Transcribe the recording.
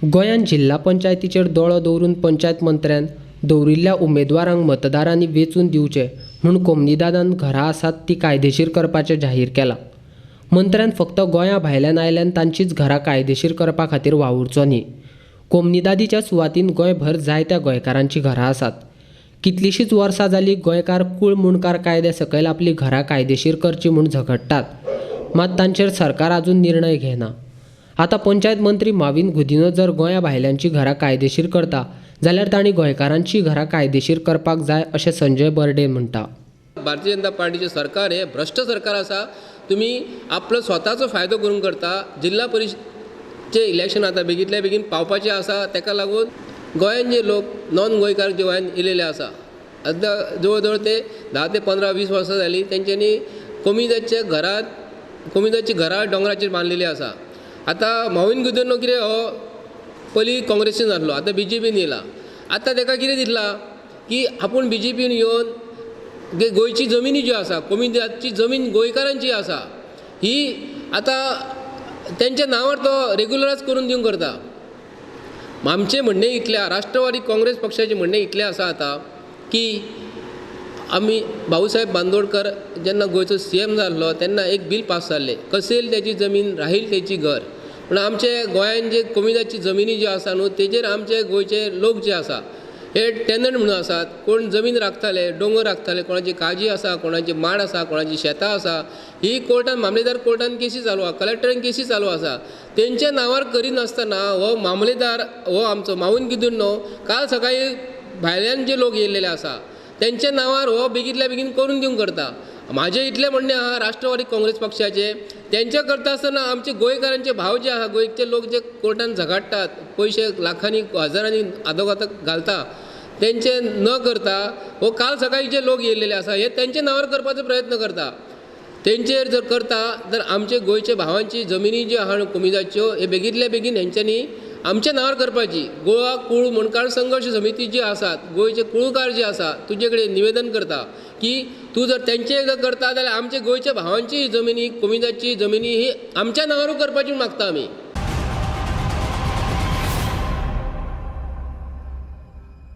गोंयांत जिल्हा पंचायतीचेर दोळो दवरून पंचायत मंत्र्यान दवरिल्ल्या उमेदवारांक मतदारांनी वेंचून दिवचे म्हूण कोमुनिदादान घरां आसात ती कायदेशीर करपाचें जाहीर केलां. मंत्र्यान फक्त गोंया भायल्यान आयल्यान तांचीच घरां कायदेशीर करपा खातीर वावुरचो न्ही. कोमुनिदादीच्या सुवातीन गोंयभर जायत्या गोंयकारांचीं घरां आसात. कितलींशींच वर्सां जालीं गोंयकार कूळ मुंडकार कायद्या सकयल आपलीं घरां कायदेशीर करचीं म्हूण झगडटात. मात तांचेर सरकार अजून निर्णय घेना. आतां पंचायत मंत्री माविन गुदिन्हो जर गोंया भायल्यांचीं घरां कायदेशीर करता जाल्यार तांणी गोंयकारांचीं घरां कायदेशीर करपाक जाय अशें संजय बर्डे म्हणटा. भारतीय जनता पार्टीचें सरकार हें भ्रश्ट सरकार आसा. तुमी आपलो स्वताचो फायदो करूंक करता. जिल्हा परिशदचें इलेक्शन आतां बेगींतल्या बेगीन पावपाचें आसा. ताका लागून गोंयांत जे लोक नॉन गोंयकार जे गोंयांत येयलेले आसा, आतां जवळ जवळ ते 10 ते 15 20 वर्सां जालीं तेंच्यांनी कोमिदाच्या घरांत, कोमिदाचीं घरां दोंगराचेर बांदलेलीं आसा. आतां माविन गुदिन्हो कितें हो पयलीं काँग्रेसीन आसलो, आतां बीजेपीन येयला. आतां ताका कितें दिसलां की आपूण बीजेपीन येवन गोंयची जमिनी ज्यो आसा, कोमिदाची जमीन गोंयकारांची आसा, ही आतां तेंच्या नांवार तो रेगुलरायज करून दिवंक करता. आमचें म्हणणें इतलें, राष्ट्रवादी काँग्रेस पक्षाचें म्हणणें इतलें आसा आतां की आमी भाऊसाहेब बांदोडकर जेन्ना गोंयचो सीएम जाल्लो तेन्ना एक बील पास जाल्लें, कसेल तेची जमीन राहील तेची घर. पूण आमचे गोंयांत जे कोमिदाची जमिनी ज्यो आसा न्हू तेजेर आमचे गोंयचे लोक जे आसा हे टेनंट म्हणून आसात. कोण जमीन राखताले, दोंगर राखताले, कोणाची काजी आसा, कोणाची माड आसा, कोणाची शेतां आसा. ही कोर्टान, मामलेदार कोर्टान केसी चालू आसा, कलेक्टरान केसी चालू आसा. तेंच्या नांवार करिनासतना हो मामलेदार हो आमचो माविन गुदिन्हो काल सकाळीं भायल्यान जे लोक येयलेले आसा तेंच्या नांवार हो बेगींतल्या बेगीन करून दिवंक करता. म्हाजें इतलें म्हणणें आहा राष्ट्रवादी काँग्रेस पक्षाचें, तेंच्या करता आसतना आमचे गोंयकारांचे भाव जे आहा, गोंयचे लोक जे कोर्टान झगडटात, पयशे लाखांनी हजारांनी आदोगादाक घालता, तेंचे न करता हो काल सकाळीं जे लोक येयलेले आसा हे तेंच्या नांवार करपाचो प्रयत्न करता. तेंचेर जर करता तर आमचे गोंयचे भावांची जमिनी ज्यो आहा कोमिदाच्यो हे बेगींतल्या बेगीन हेंच्यांनी आमच्या नांवार करपाची. गोवा कूळ मुंडकार संघर्श समिती जी आसात, गोंयचे कुळकार जे आसा तुजे कडेन निवेदन करता की तूं जर तेंचे जर करता जाल्यार आमचे गोंयच्या भावांची जमिनी, कोमिदाची जमिनी ही आमच्या नांवारूय करपाची मागता आमी.